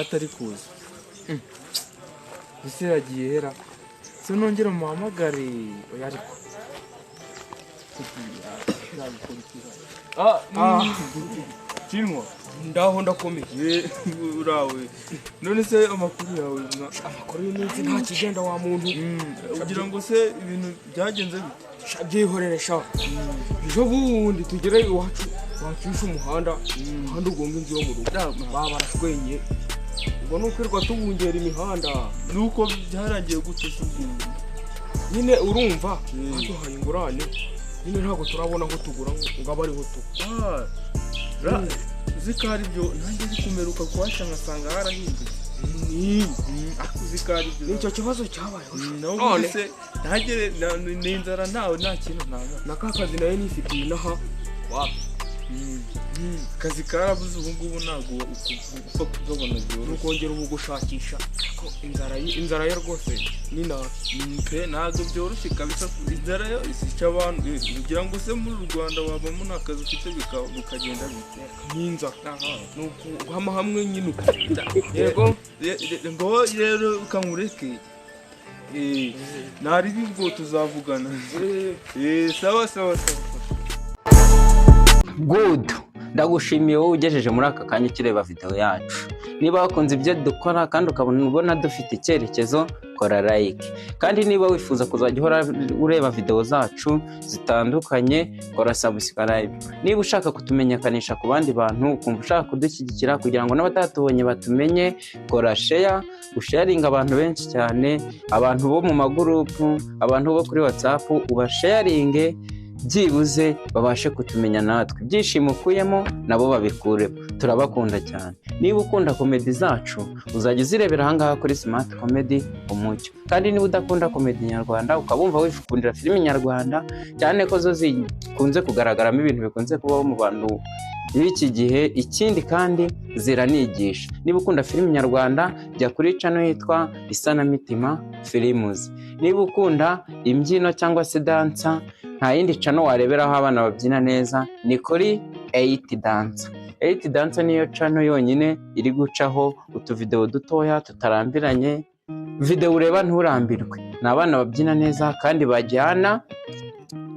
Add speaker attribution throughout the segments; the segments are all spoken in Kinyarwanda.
Speaker 1: atari kuza. Ese yagiye hera se? Nongera muhamagare. Oya, ariko ah, Kinwa.
Speaker 2: Ndaho, ndakomeye.
Speaker 1: Ye, urawe none se amakuru yawe
Speaker 2: Amakuru y'iminsi, nta kigenda wa muntu.
Speaker 1: Ugira ngo se ibintu byagenze bite?
Speaker 2: Sha, byihorere sha. Ejo bundi tugere iwacu bacisha umuhanda, umuhanda ugonga inzu yo mu rugo, baba barashwenye. Ubwo ni ukwirwa tubungera imihanda.
Speaker 1: Nuko byarangiye gute se ubwo?
Speaker 2: Nyine urumva baduhaye ingurane nyine, ntabwo turabona aho tugura ngo abe ariho tuba.
Speaker 1: Ah, uzi ko ari byo, nanjye nzi kumeruka kuhaca ngasanga harahindutse. Ariko uzi ko ari byo.
Speaker 2: Nicyo kibazo cyabayeho sha.
Speaker 1: Nawe
Speaker 2: None
Speaker 1: ubundi se ntagere ni inzara, ntawe, nta kintu ntanga.
Speaker 2: Na ka kazi nayo nifitiye inaha wapi.
Speaker 1: Akazi karabuze ubu ngubu, ntabwo upfa kukabona
Speaker 2: Ni
Speaker 1: byoroshye.
Speaker 2: ukongera ubu gushakisha ko inzara inzara ye rwose ni nabi.
Speaker 1: Pe, ntabwo byoroshye kabisa. Inzara yo isica abantu. Ugira ngo se muri uru Rwanda wabamo nta kazi ufite bikagenda bite?
Speaker 2: N'inzara ni ukuhama hamwe nyine uko yego.
Speaker 1: Ngo rero kankureke. Ntari ubwo tuzavugana. Sawa sawa sawa.
Speaker 3: Good, ndagushimiye wowe ugejeje muri aka kanya ukireba video yacu. Niba wakunze ibyo dukora kandi ukabona ubona dufite icyerekezo, kora like. Kandi niba wifuza kuzajya uhora ureba video zacu zitandukanye, kora subscribe. Niba ushaka kutumenyekanisha ku bandi bantu, ukumva ushaka kudushyigikira kugira ngo n'abatatubonye batumenye, kora share, usharinga abantu benshi cyane, abantu bo mu magurupu, abantu bo kuri WhatsApp, ubasharinge byibuze babashe kutumenya natwe. Ibyishimo ukuyemo nabo babikuremo. Turabakunda cyane. Niba ukunda comedy zacu, uzajya uzirebera ahangaha kuri Smart Comedy Umucyo. Kandi niba udakunda comedy nyarwanda, ukaba wumva wikundira filimi nyarwanda, cyane ko zo zikunze kugaragaramo ibintu bikunze kubaho mu bantu b'iki gihe, ikindi kandi ziranigisha, niba ukunda filimi nyarwanda, jya kuri channel yitwa Isanamitima Films. Niba ukunda imbyino cyangwa se dance, nta yindi channel wareberaho abana babyina neza, ni kuri 8 Dancer. 8 Dancer niyo channel yonyine iri gucaho utuvidewo dutoya tutarambiranye, videwo ureba nturambirwe. Ni abana babyina neza kandi bajyana,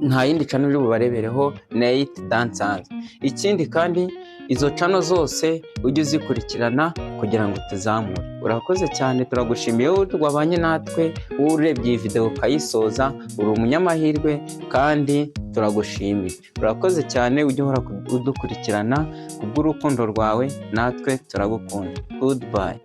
Speaker 3: nta yindi channel uri bubarebereho, ni 8 Dancers. Ikindi kandi, izo channel zose ujye uzikurikirana kugira ngo tuzamure. Urakoze cyane, turagushimiye wowe wabanye natwe, wowe urebye iyi videwo ukayisoza, uri umunyamahirwe kandi turagushimiye. Urakoze cyane, ujye uhora udukurikirana kubw'urukundo rwawe, natwe turagukunda. Goodbye.